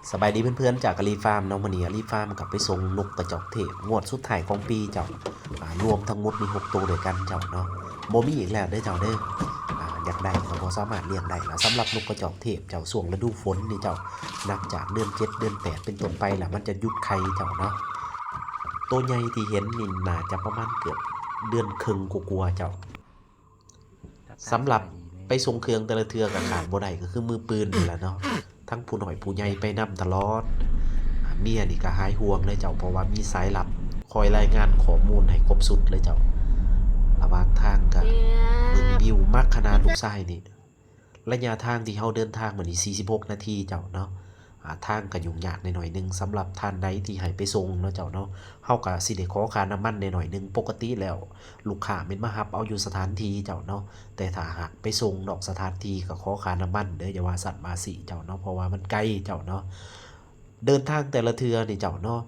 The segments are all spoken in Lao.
ສະບາຍດີເພື່ອນໆ ຈາກອາລີຟາມເນາະ. ມື້ນີ້ອາລີຟາມກໍໄປສົ່ງນົກກະຈອກເທບງວດສຸດທ້າຍຂອງປີເຈົ້າ. ອາ ລວມທັງໝົດມີຫົກໂຕດ້ວຍກັນເຈົ້າເນາະ. ບໍ່ມີອີກແລ້ວເດີເຈົ້າເດີ. ອາ ຢາກໄດ້ກໍບໍ່ສາມາດລ້ຽງໄດ້ລະ. ສຳລັບນົກກະຈອກເທບເຈົ້າ ຊ່ວງລະດູຝົນນີ້ເຈົ້າ ນັບຈາກເດືອນເຈັດ ເດືອນແປດ ເປັນຕົ້ນໄປລະ ມັນຈະຢຸດໄຂ່ເຈົ້າເນາະ. ໂຕໃຫຍ່ທີ່ເຫັນນີ້ໜ້າຈະປະມານເກືອບເດືອນເຄິ່ງກວ່າໆເຈົ້າ. ສຳລັບໄປສົ່ງເຄື່ອງແຕ່ລະເທື່ອກໍຂາດບໍ່ໄດ້ກໍຄືມືປືນນີ້ແຫຼະເນາະ. ທັງຜູ້ນ້ອຍຜູ້ໃຫຍ່ໄປນຳຕະຫຼອດ. ອາ ເມຍນີ້ກໍຫາຍຫ່ວງເລີຍເຈົ້າ ເພາະວ່າມີສາຍລັບຄອຍລາຍງານຂໍ້ມູນໃຫ້ຄົບຊຸດເລີຍເຈົ້າ. ລະຫວ່າງທາງກໍເບິ່ງວິວ ມັກຂະໜາດລູກຊາຍນີ້. ໄລຍະທາງທີ່ເຮົາເດີນທາງມານີ້ ສີ່ສິບຫົກນາທີເຈົ້າເນາະ. ອາ ທາງກໍຫຍຸ້ງຍາກໜ້ອຍໆໜຶ່ງ ສຳລັບທ່ານໃດທີ່ໃຫ້ໄປສົ່ງເນາະເຈົ້າເນາະ. ເຮົາກໍຊິໄດ້ຂໍຄ່ານ້ຳມັນໜ້ອຍໆໜຶ່ງ. ປົກກະຕິແລ້ວລູກຄ້າແມ່ນມາຮັບເອົາຢູ່ສະຖານທີ່ເຈົ້າເນາະ, ແຕ່ຖ້າຫາກໄປສົ່ງນອກສະຖານທີ່ກໍຂໍຄ່ານ້ຳມັນເດີ ຢ່າວ່າຊັ້ນວ່າຊີ້ເຈົ້າເນາະ ເພາະວ່າມັນໄກເຈົ້າເນາະ. ເດີນທາງແຕ່ລະເທື່ອນີ້ເຈົ້າເນາະ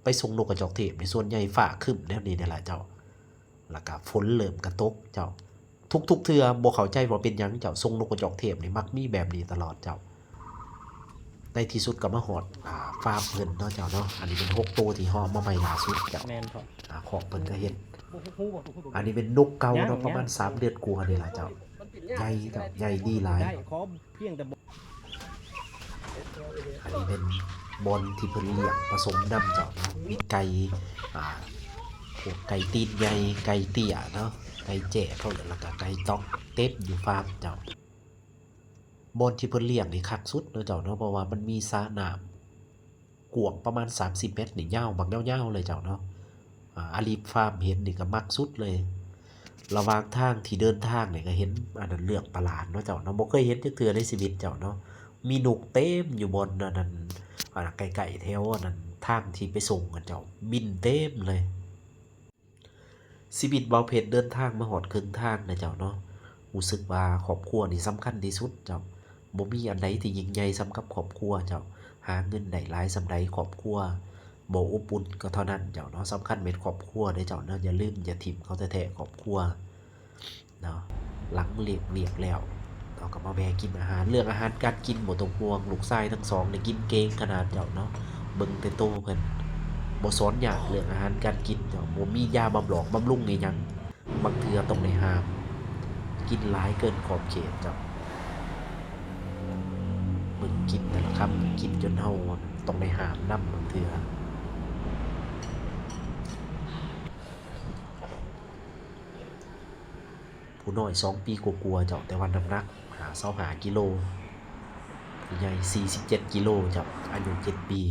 ໄປສົ່ງນົກກະຈອກເທບນີ້ ສ່ວນໃຫຍ່ຟ້າຄຶ້ມແນວນີ້ແຫຼະເຈົ້າ. ແລ້ວກະຝົນເລີ່ມກະຕົກເຈົ້າ. ທຸກໆເທື່ອ ບໍ່ເຂົ້າໃຈວ່າເປັນຫຍັງເຈົ້າ ສົ່ງນົກກະຈອກເທບນີ້ມັກມີແບບນີ້ຕະຫຼອດເຈົ້າ. ໃນທີ່ສຸດກໍມາຮອດ ອາ ຟາມເພິ່ນເນາະເຈົ້າເນາະ. ອັນນີ້ເປັນຫົກໂຕທີ່ເຮົາເອົາມາໃໝ່ລ່າສຸດເຈົ້າ. ແມ່ນເພາະ ອາ ຄອກເພິ່ນກໍເຮັດ. ອັນນີ້ເປັນນົກເກົ່າເນາະ ປະມານສາມເດືອນກວ່ານີ້ລະເຈົ້າ. ໃຫຍ່ເຈົ້າ ໃຫຍ່ດີຫຼາຍ. ອັນນີ້ແມ່ນບ່ອນທີ່ເພິ່ນລ້ຽງປະສົມນຳເຈົ້າເນາະ. ມີໄກ່ ອາ ພວກໄກ່ຕີນໃຫຍ່ ໄກ່ເຕ້ຍເນາະ ໄກ່ແຈ້ເຂົາເອີ້ນ ແລ້ວກະໄກ່ຕອກ ເຕັມຢູ່ຟາມເຈົ້າ. ບ່ອນທີ່ເພິ່ນລ້ຽງນີ້ຄັກສຸດເນາະເຈົ້າເນາະ ເພາະວ່າມັນມີສະນ້ຳກວ້າງປະມານສາມສິບແມັດນີ້ ຍາວບັກຍາວໆເລີຍເຈົ້າເນາະ. ອາ ອາລີຟາມເຫັນນີ້ກໍມັກສຸດເລີຍ. ລະຫວ່າງທາງທີ່ເດີນທາງນີ້ກໍເຫັນອັນນັ້ນເລື່ອງປະຫຼາດເນາະເຈົ້າເນາະ ບໍ່ເຄີຍເຫັນຈັກເທື່ອໃນຊີວິດເຈົ້າເນາະ. ມີນົກເຕັມຢູ່ບ່ອນອັນນັ້ນ ອາ ໃກ້ໆແຖວອັນນັ້ນ ທາງທີ່ໄປສົ່ງຫັ້ນເຈົ້າ ບິນເຕັມເລີຍ. ຊີວິດບ່າວເພັດເດີນທາງມາຮອດເຄິ່ງທາງແລ້ວເຈົ້າເນາະ. ຮູ້ສຶກວ່າຄອບຄົວນີ້ສຳຄັນທີ່ສຸດເຈົ້າ. ບໍ່ມີອັນໃດທີ່ຍິ່ງໃຫຍ່ສ່ຳກັບຄອບຄົວເຈົ້າ. ຫາເງິນໄດ້ຫຼາຍສ່ຳໃດ ຄອບຄົວບໍ່ອົບອຸ່ນກໍເທົ່ານັ້ນເຈົ້າເນາະ. ສຳຄັນແມ່ນຄອບຄົວເດ້ເຈົ້າເນາະ. ຢ່າລືມຢ່າຖິ້ມເຂົາແທ້ໆ ຄອບຄົວເນາະ. ຫຼັງເລີກວຽກແລ້ວ ເຮົາກໍມາແວ່ກິນອາຫານ. ເລື່ອງອາຫານການກິນບໍ່ຕ້ອງຫ່ວງ ລູກຊາຍທັງສອງນີ້ກິນເກັ່ງຂະໜາດເຈົ້າເນາະ. ເບິ່ງແຕ່ໂຕເພິ່ນ ບໍ່ສອນຍາກເລື່ອງອາຫານການກິນເຈົ້າ. ບໍ່ມີຢາບຳຫຼອກບຳລຸງອີ່ຫຍັງ. ບາງເທື່ອຕ້ອງໄດ້ຫ້າມ ກິນຫຼາຍເກີນຂອບເຂດເຈົ້າ. ເບິ່ງກິນແຕ່ລະຄຳ ກິນຈົນເຮົາຕ້ອງໄດ້ຫ້າມນຳບາງເທື່ອ. ຜູ້ນ້ອຍສອງປີກວ່າໆເຈົ້າ ແຕ່ວ່ານ້ຳໜັກຫ້າ ຊາວຫ້າກິໂລ, ຜູ້ໃຫຍ່ສີ່ສິບເຈັດກິໂລເຈົ້າ ອາຍຸເຈັດປີ.